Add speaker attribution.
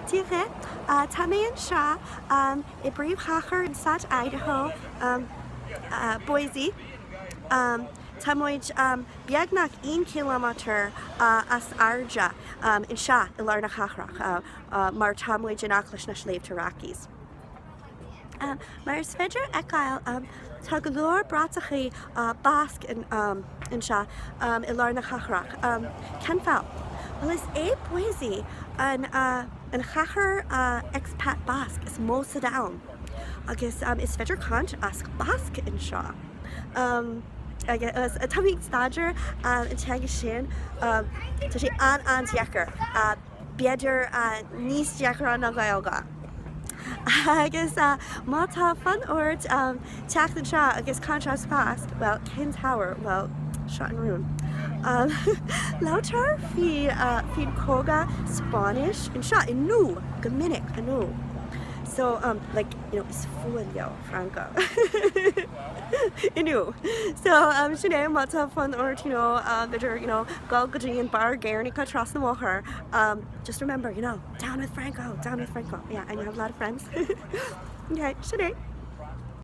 Speaker 1: Dia dhuit. Tá mé anseo i bpríomhchathair an stáit Idaho, Boise. Tá muid beagnach 1 ciliméadar as airde anseo i lár na cathrach mar tá muid in aice leis na Sléibhte Rockies. Mar is féidir a fheiceáil, tá go leor bratachaí Basque anseo i lár na cathrach. Cén fáth? Bhuel, is é Boise an chathair expat Basque is mó sa domhan agus is féidir caint as Basque anseo. Agus tá mé ag staidéar an teanga sin, tá sé an-an-deacair. b'fhéidir níos deacra ná Gaeilge. Agus má tá fonn ort teacht anseo agus caint as Basque, bhuel, cén t-ábhar? Bhuel, seo an rún. Labhraítear faoin cogadh Spáinnis anseo inniu, go minic inniu. So, like, you know, is fuath leo Franco. Inniu. So, sin é, má tá fonn ort, you know, b'fhéidir, you know, dul go dtí an bar Guernica trasna an bhóthair, just remember, you know, down with Franco, down with Franco. Yeah, and you have a lot of friends. Okay, sin é.